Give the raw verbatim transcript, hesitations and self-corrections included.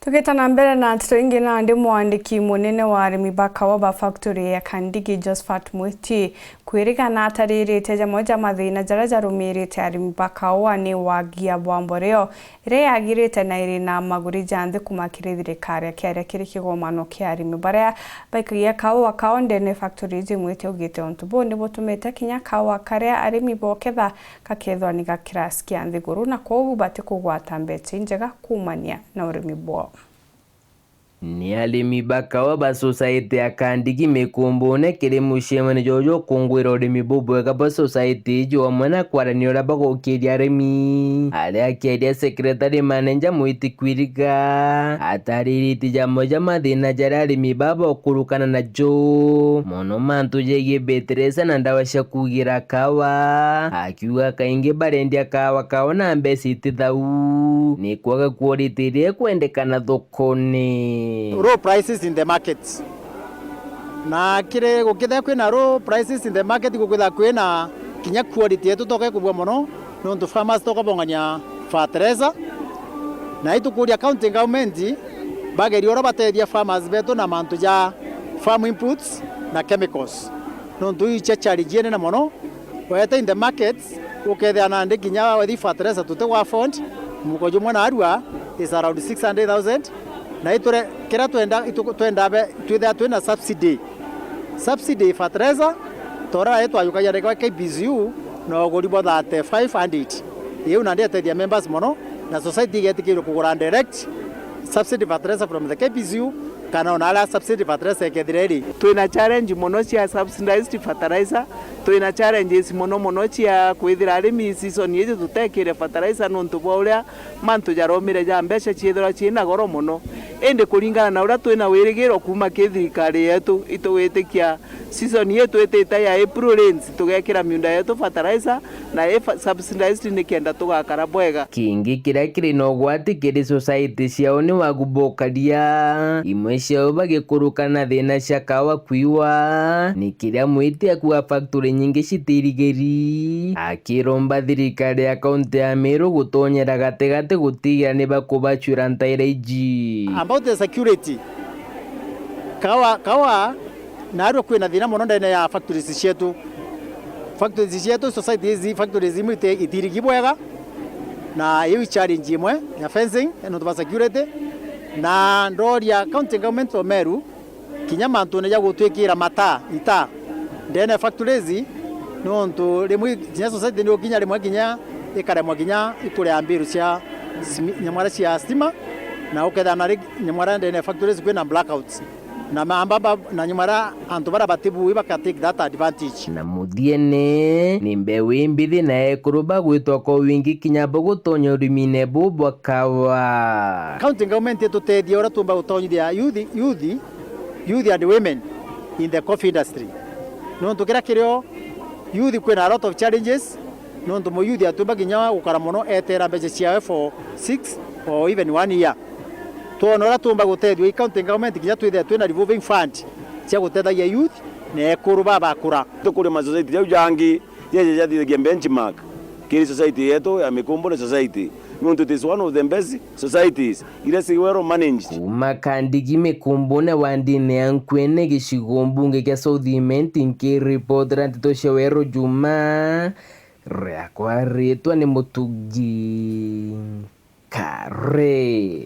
Tugita na mbere na nteto ingi, nandi mwandiki munene wa arimi ba kawa ba factory ya Kandigi, Josephat Mwiti Kwiriga, nataririte jamwe ja mathina jaria jarumirite arimi ba kawa ni wagia bwa mboreo iria yagirite na iri na maguri ja nthi kuma kiri thirikari, akiaria kiri kigomano kia arimi baria baikagia kawa kao ndene factory iji. Mwiti augite untu buu ni butumite kinya kawa karia arimi boketha gakethwa ni ga kirasi kia nthiguru, na kwogu batikugwata mbeca injega kuumania na urimi bwao. Ni arimi ba kawa ba society ya Kandigi Mikumbune kiri mucemanio juju jukungwira urimi bubwega bwa society iji, amwe na kwarania uria bagukiria arimi. Aria akiaria, secretary manager Mwiti Kwiriga atariritie jamwe ja mathina jaria arimi baba ukurukana najo, mono mantu jegii beteresa na ndawa cia kugira kawa, akiuga kaingi barendia kawa kao na mbeca iti thau, ni kwaga quality iria ikwendekana thokone. Low prices in the market. Na kiri gukithia kwina low prices in the market, gukwithia kwina kinya quality yetu toka ikubua mono, nontu farmers toka bongania fertilizer. Na itukuria county government bagerie uria batethia farmers betu na mantu ja farm inputs na chemicals, nontu iu icia challenge inene mono. Wete in the market, ukethia nandi kinya wethi fertilizer tuti gwa afford, muko jumwe na arua is around six hundred thousand, na iture kiria twenda, itu-, twenda be, twithia twina subsidy. Subsidy fertilizer, tora ri twajukagia ndege wa K P C U, na uguri bwa thirty-five hundred. Iu nandi etethia members mono, na society igetikirwe kugura direct subsidy fertilizer from the K P C U, kana ona aria subsidy fertilizer ikethira iri. Twina challenge mono cia subsidized fertilizer, twina challenges mono mono cia kwithira arimi season iji tutekire fertilizer nontu bwa uria mantu jaromire ja mbeca ciithirwa ciina goro mono. Indi kuringana na uria twina wirigiro kuuma ki thirikari yetu, itugwitikia season ii twitite ya April rains, tugekira miunda yetu fertilizer, na i fa-, subsidized nikenda tugakara bwega. Kingi kiria kiri na ugwati kiri society ciao ni wagu bokaria. Imwe ciao bagikuruka na thina cia kawa kwiwa, ni kiria Mwiti akuga factory nyingi citirigiri, akiromba thirikari ya kaunti ya Meru gutonyera gatigati gutigira ni bakubacwira ntaira iji. About the security, kawa, kawa Narua kwina thina mono ndene ya factories cietu. Factories cietu, society ici, factories imwe iti-, itirigi bwega, na iu i challenge imwe ya fencing, nontu bwa security. Na ndoria county government of Meru, kinya mantune ja gutwikira mataa, itaa, ndene ya factories, nontu rimwe kinya society ni ukinya rimwe kinya ikaremwa kinya ikuria mbiru cia simi-, nyamwara cia stima, na ukethira nari nyamwara ndene ya factories kwina blackouts. Na mamba ba-, na nyuma ra antu bara batibui baka take that advantage. Na muthiene, ni mbeu imbithi na ekuru bagwitwa kwa wingi kinya bo gutonya urimine bu bwa kawa. County government itutethia uria tumba gutonyithia youth, youth, youth and women in the coffee industry. Nontu kiria kirio youth kwina a lot of challenges, nontu mu youth atumba kinya gukara mono etera mbeca ciawe for six or even one year. Twona uria tuumba gutethua i county government kinya twithire twina revolving fund cia gutethagia youth na ekuru babakura. Tukuria ma society jau jangi jeje jathithagia benchmark kiri society yetu ya Mikumbune society, nontu it is one of the best societies iria ci well managed. Kuuma Kandigi Mikumbune wa ndini ya Nkwene gicigo mbunge kia South Imenti, nkiripotera nteto cia Weru Juma, riakwa ritwa ni Mutugi Kare.